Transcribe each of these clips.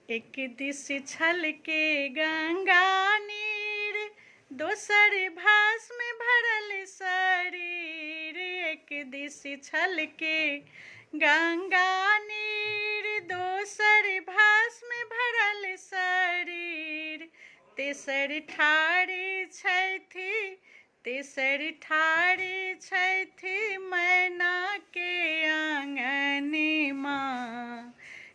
एक दिस छलके गंगा नीर, दोसर भस्म भरल शरीर। एक दिस छलके गंगा नीर, दोसर भस्म भरल शरीर। तेसर ठाढ़ छथि, तेसर ठाढ़ छथि मैनाके आँगनमा,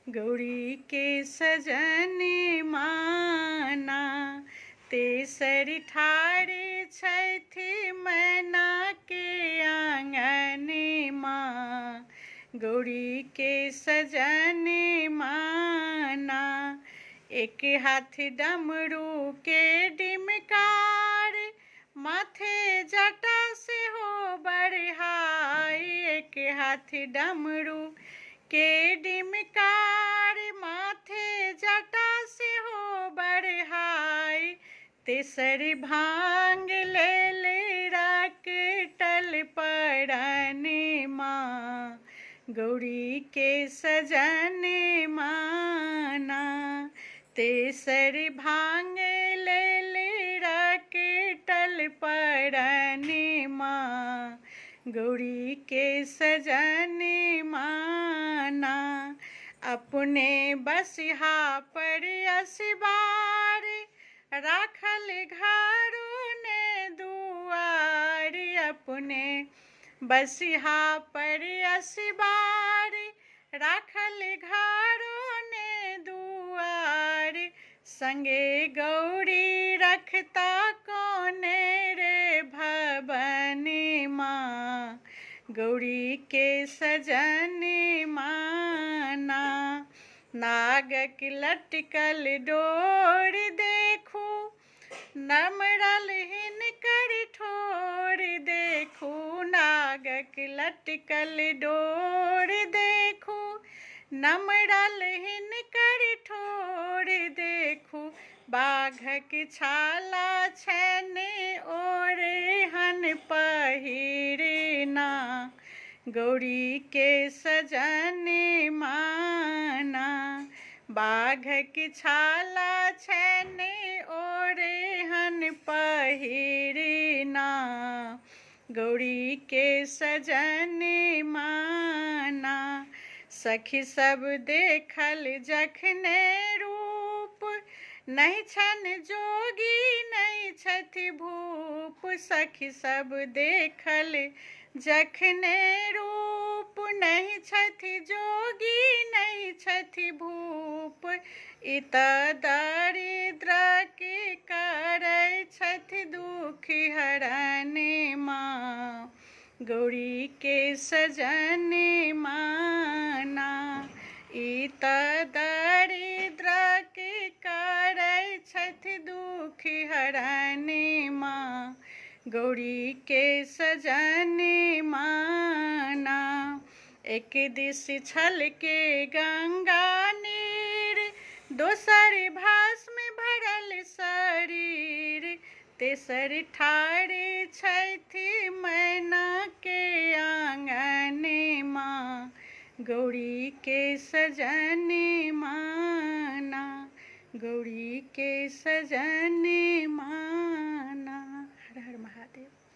गौरी के सजन माना। तेसर ठाढ़ छथि मैनाके आँगनमा, गौरी के सजन माना। एक हाथ डमरू के डिमकार, माथे जटा सेहो बढ़ाई। एक हाथ डमरू के डिमकार, माथे जटा सेहो बढ़ाई। तेसर भांग लेल रकटल परनमा, गौरी के सजन माना। तेसर भांग लेल रकटल परनमा, गौरी के सजन माना। अपने बसिहा पर असबार, राखल घरो ने दुआर। अपने बसिहा पर असबार, राखल घरो ने दुआर। संगे गौरी रखता कोने रे भवनमा, गौरी के सजन माना। नागक लटकल डोर देखू, नमरल हिनकर ठोर देखू। नागक लटकल डोर देखू, नमरल हिनकर ठोर देखू। बाघक छाला छनि ओढ़न पहिरना, गौरी के सजन माना। बाघक छाला छनि ओढ़न पहिरना, गौरी के सजन माना। सखी सब देखल जखने रूप, नहि छनि जोगी नहि छथि भूप। सखी सब देखल जखने रूप, नहि छथि जोगी नहि छथि भूप। ई तऽ दरिद्र के करै छथि दुख हरनमा, गौरी के सजन माना। ई तऽ दरिद्र के करै छथि दुख हरनमा, गौरी के सजन माना। एक दिस छलके गंगा नीर, दोसर भस्म भरल शरीर। तेसर ठाढ़ छथि मैनाके आँगनमा, गौरी के सजन माना। गौरी के सजन माना।